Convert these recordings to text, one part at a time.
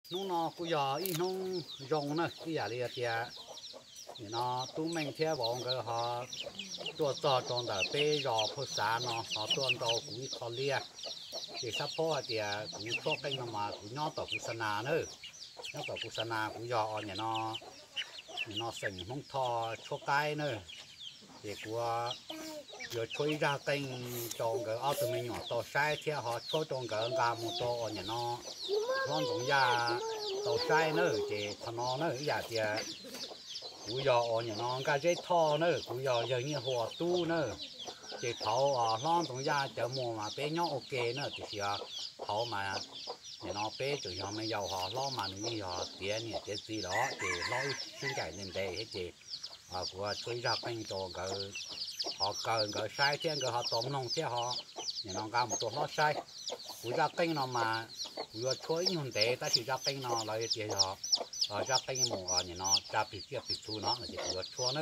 Hnub no kuj yog ib hnub zoo na, ib yam li tias nim no Tub Meej thiab Vauv nkawd ho tuaj txog rau ntawm peb zos Phauj Xav no, ho tuaj nrau kuv ib qho liaj. Ces xab phob hais tias kuv tshuab qeej no mas kuv nyob tom kuv xa nas na, nyob tom kuv xa nas kuv yog nim no, nim no xeem Hmoob Thoj tshuab qaib na. Ces kuv yuav tshuab ib zaj qeej rau nkawd ob tug me nyuam tau saib thiab ho tshuab rau nkawd nqa mus rau nim no hlob Ntxoov Yaj tau saib na. Ces qhov no na ib yam tias kuv yog nim no Nkaj Zeb Thoj na, kuv yog yawg Nyiaj Huas tub na. Ces thaum hlob Ntxoov Yaj cawv muag mas peb nyob ua ke na, tiam sis thaum mas nim no peb tseem yog me yaus, ho hlob mas nws yeej yog tiav niam tiav txiv lawm, ces hlob wb sib ncaim ntev ntev thiab ces kuv tshuab ib zaj qeej rau nkawd ho kaw nkawd saib thiab nkawd ho tau mloog thiab ho nim no nqa mus rau hlob saib. Kuv zaj qeej no mas kuv yuav tshuab ib nyuag ntev tab sis zaj qeej no lawv tias yog zaj qeej mus nim no tsa plig tsiaj plig txhu no no ces kuv yuav tshuab na.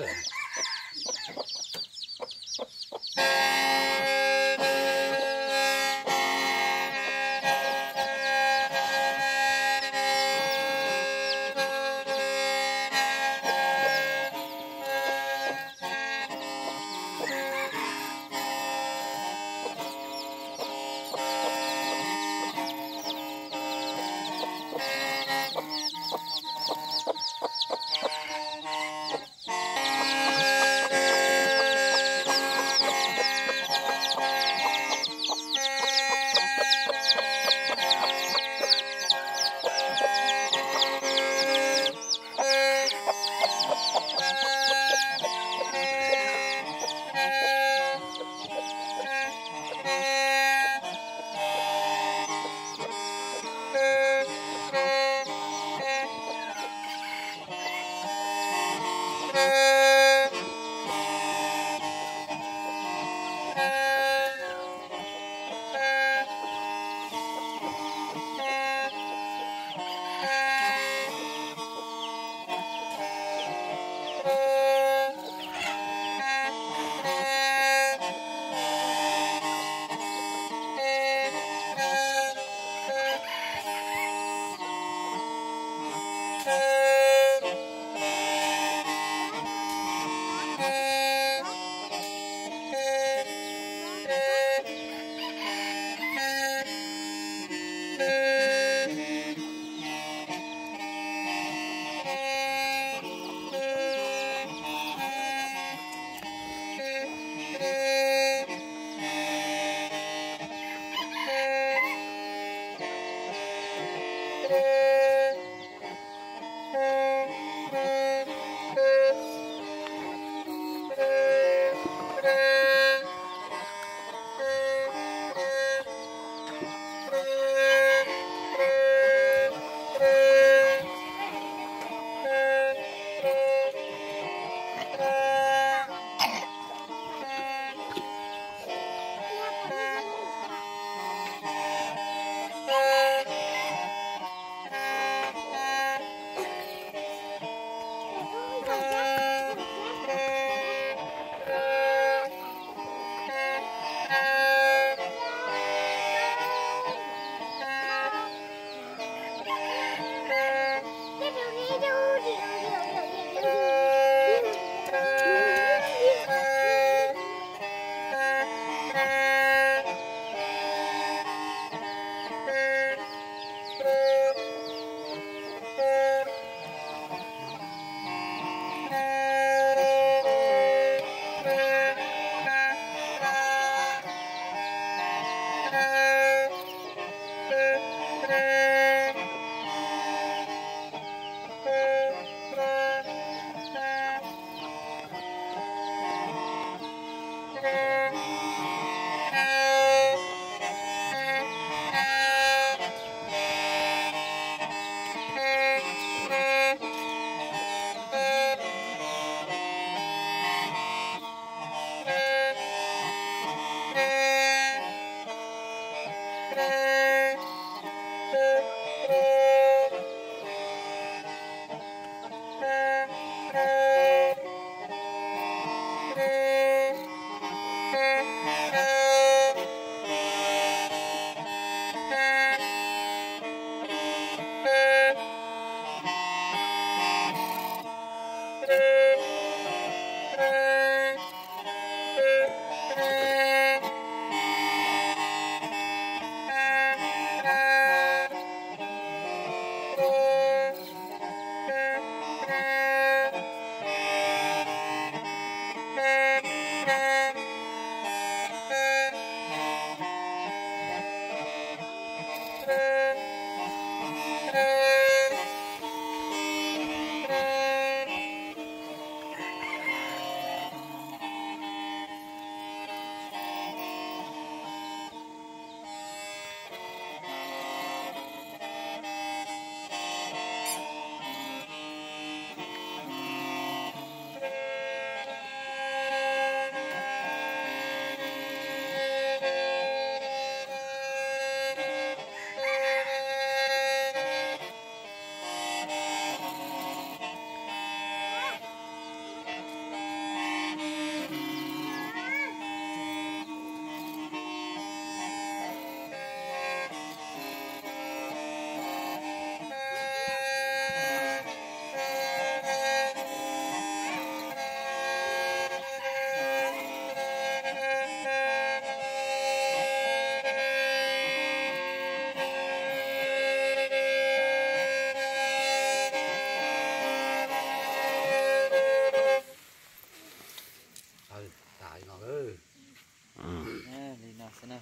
Li no xwb na.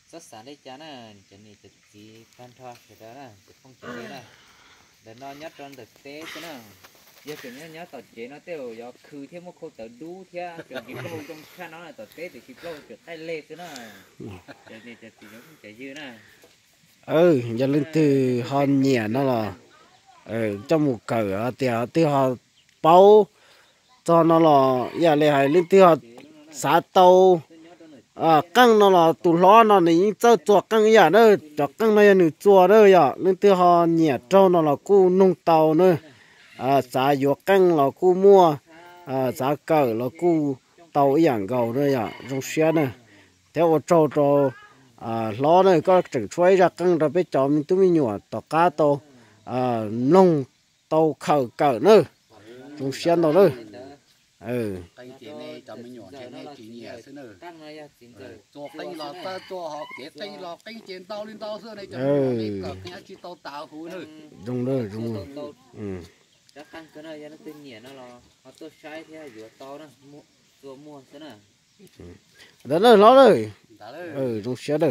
Txhob xav li cas na, cov niam cov txiv tag nrho sawv daws na, cov phooj cov ywg na. Ntawm no nyob rau ntawm teb xwb na. Yog tseem nyob nyob tom tsev no tej zaum yuav khw thiab muaj khau tawv dub thiab tseem tsis plaub hau zoo tshaj no na, tom teb tiam sis plaub hau tseem qaij leg xwb na. Cov niam cov txiv cov phooj cov ywg na. Yog leej twg ho nyiam no los coj mus kawm, tias twg ho paub txog no los ib yam li hais leej twg ho xav tau qeej no los tus hlob no nws yeej txawj txua qeej ib yam na. Cov qeej no yog nws txua na. Yog leej twg ho nyiam raug no los kuj noog tau na. Xav yuav qeej los kuj muaj, xav kawm los kuj tau ib yam nkaus na. Yog zoo siab na, thiab ua tsaug rau hlob na, koj tseem tshuab ib zaj qeej rau peb cov me tub me nyuam tom qab tau mloog, tau khaws kawm na. Zoo siab ntau na. Zoo na, zoo. Ntawd na hlob na. Zoo siab na.